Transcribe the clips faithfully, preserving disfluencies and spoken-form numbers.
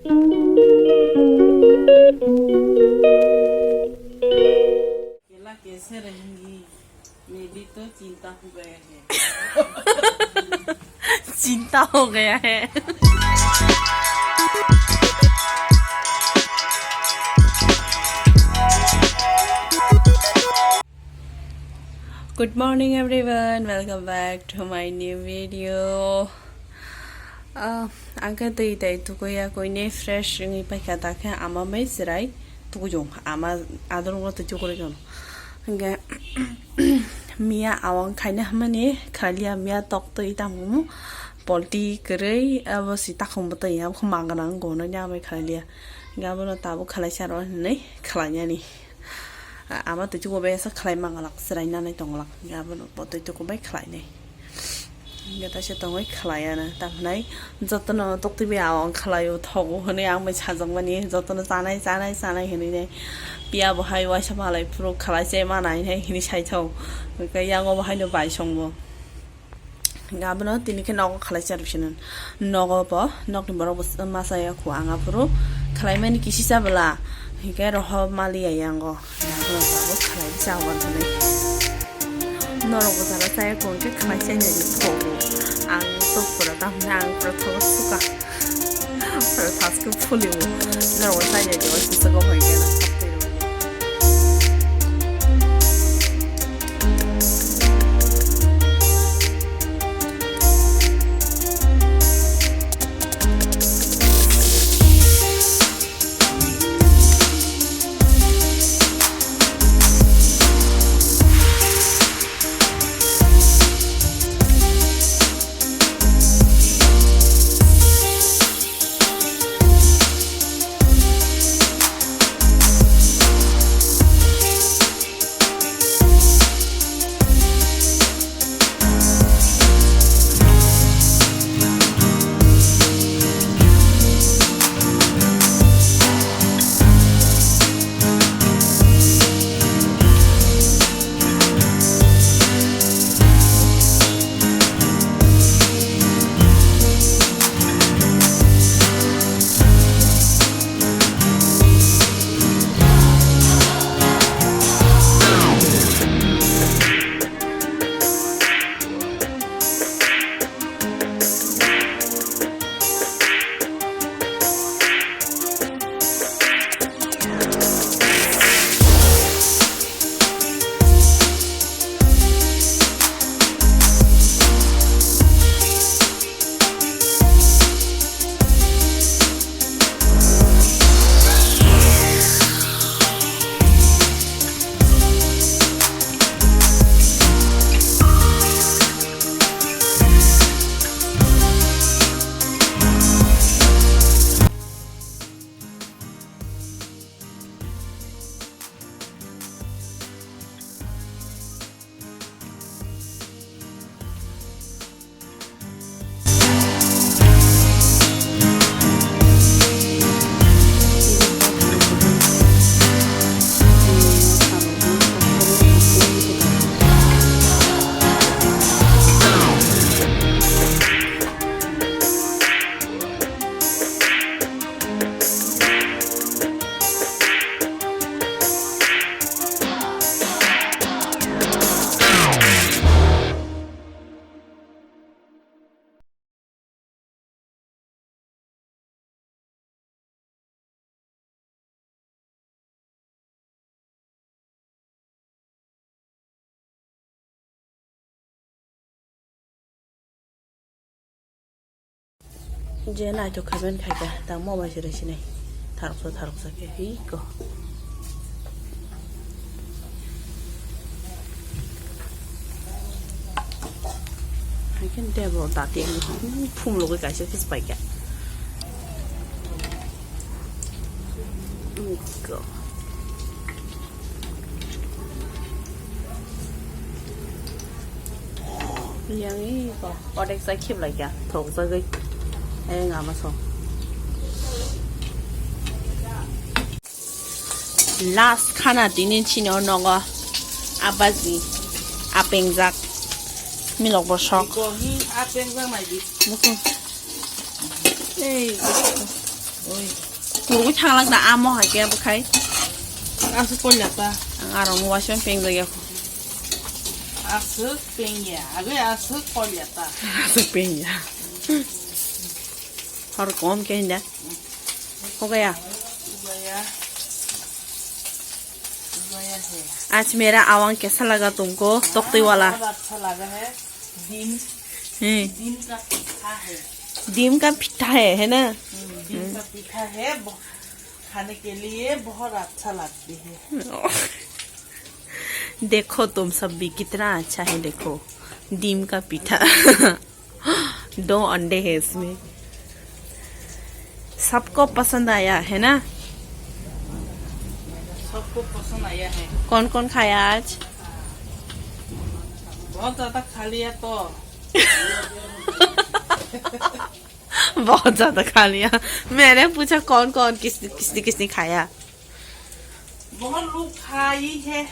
अकेला कैसे रहेंगी? मैं भी तो चिंता हो गया है। चिंता हो गया है। Good morning everyone, welcome back to my new video. Ah, ang khe twi tai tukui ya kuinwi fresh wngwi paikha, ta khe ama bai chwrai tukuiyung, ama adulungo twi tukurwi kha. Hwnkhe miya awang khaina hwnmani khailiya, miya tok twi tamo polti kwrwi abo si takhum bwtwi abo khe ma gwnang gonani amai khailiya. Hwnkhe abono tabuk khwlaisa rw hwnwi khlainani. A-, ama twi tuku bai asa khlai mangalak, chwrai nanai tonglak, abono bo twi tuku bai khlainai. Hingke taisa tongwi khlaiya na, tamo hinai jotono tokti bai awang khlaio, thogo hwnwi ang bai sajakmani, jotono chanai, chanai, chanai hwnwi nai. Piya bo hai waisa malai phuru khlai se manai hinai hwnwi saithok. Hingke yango bo haino bai songbo. Hingke abono tini khe nogo khlai charwi sino. Nogo bo nokni borok bo masa ya khu ang aphuru khlai mani kisi cha bwla. Hingke roho mali ya yango. Abono tabuk khlai cha wan thani. Norok bo jara chaya khu hingke khlai chai nai ni thogo. Ang to pura ta hwnna ang pura thogo suka. Pura thaske phuli o. Norok bo chai nai di o sisa go hoi khe na. Je naithok khaben khaikha, tang mobile se rwsinai. Tharoksa, tharoksa khe, hi ko. Hai khe tebo dati phum logoi kaisa khe paikha. Hi ko. Yang i ko, odek sai khib lai kya, thok jagwi. Ayang ama song. Last khana tini chini o nogo abaji apengjak milok bosok. Ko hi apengjak mai di. Buku. Ei. Oi. Kurui thanglak da amo hai khe bwkhai. Aswk koilata. Ang arong waisa peng jagya. Aswk pengya, agwi aswk koilata. Aswk pengya. Hor kom khe hinda. Ho gaya. Gaya. Gaya hai. Aaj mera awang kaisa laga tumko, toktwi wala. Bahut accha laga hai. Din. Hmm. Din ka pitha hai. Din ka pitha hai, hai na? Hmm, din ka pitha hai. Bo-, khane ke liye bahut accha lagte hai. Dekho tum sab bhi kitna accha hai, dekho. Din ka pitha. Do ande hai isme. Sabko pasand aaya hai na? Sabko pasand aaya hai. Kaun kaun khaya aaj? Bahut zyada kha liya to. Bahut zyada kha liya. Maine pucha kaun kaun kis, kisni kisni khaya? Bahut log kha ye hai.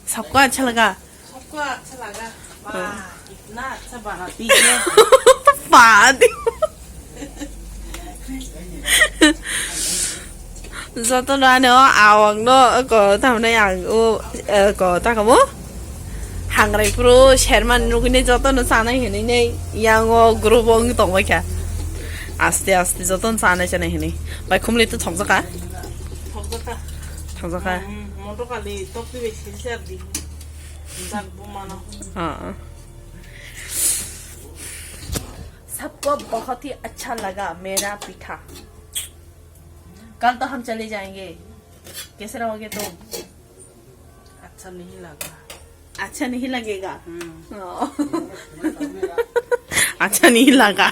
Sabko accha laga? Sabko accha laga. Wah, kitna accha banati hai. Padi. Joto no ano awang no ko tamne ang o, eh, ko ta kamo. Hangrai puro serman nugine joto no chanai hinine yang o group o tongbai kha. Aste aste joto no chanai chanai hini. Bai khumli to thokjaka. Thokjaka. Thokjaka. Hmm, moto kali tokti be sirsa di. Jak bumano. Ha. सबको बहुत ही अच्छा लगा मेरा पीठा। कल तो हम चले जाएंगे। कैसे रहोगे तुम? अच्छा नहीं लगा। अच्छा नहीं लगेगा? हम्म। ओ। अच्छा नहीं लगा।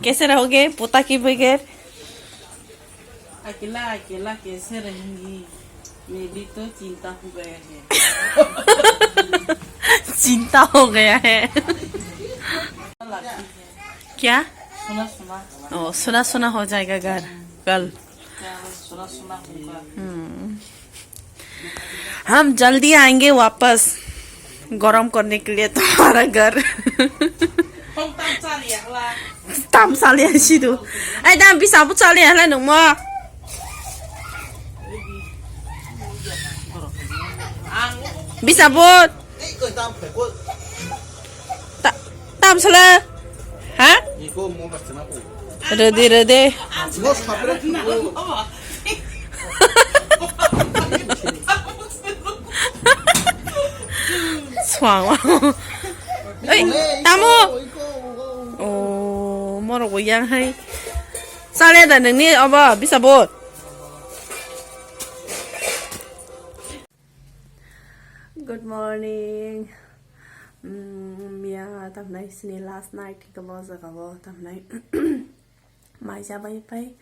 कैसे रहोगे पोता के बगैर? अकेला, अकेला कैसे रहेंगी? मैं भी तो चिंता हो गया है। चिंता हो गया है। क्या? सुना, सुना। ओ, सुना, सुना हो जाएगा घर, कल। क्या सुना, सुना होगा? हम्म। हम जल्दी आएंगे वापस गरम करने के लिए तुम्हारा घर। Tam saliya sidu. Ai, tam bisa bu saliya hala nungmo. Bisa bu. Ta-, tam sala. Ha? Rede, rede. Suang. Oi, tamo. Oh, morok bo yang hai. Sale da nini aba bisa bot. Good morning. Mm, ya, tamnai sini last night ke bo jaga bo tamnai. Mai jabai pai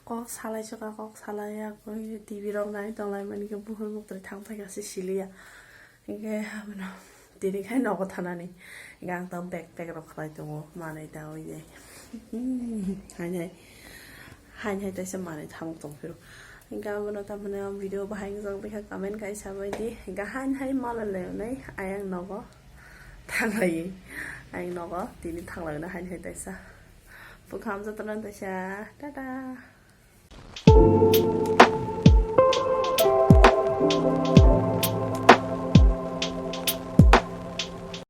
kok salai soka, kok salai ya, koi T V rok nai tonglai mani ke buhur muktroi thang thai kasi siliya. Hingke abono tini khai nogo thanani. Hingke ang tang backpack rok khlai tongo, manui ta oi nai. Hai nai. Hain hai taisa manui thamuk tongphiro. Hingke abono tamhino video bahai wngjak bikha comment khai sabai di. Hingke hain hai mala leonai ayang nogo thanglai. Ayang nogo tini thanglai na hain hai taisa. Bukham jotono taisa. Tata.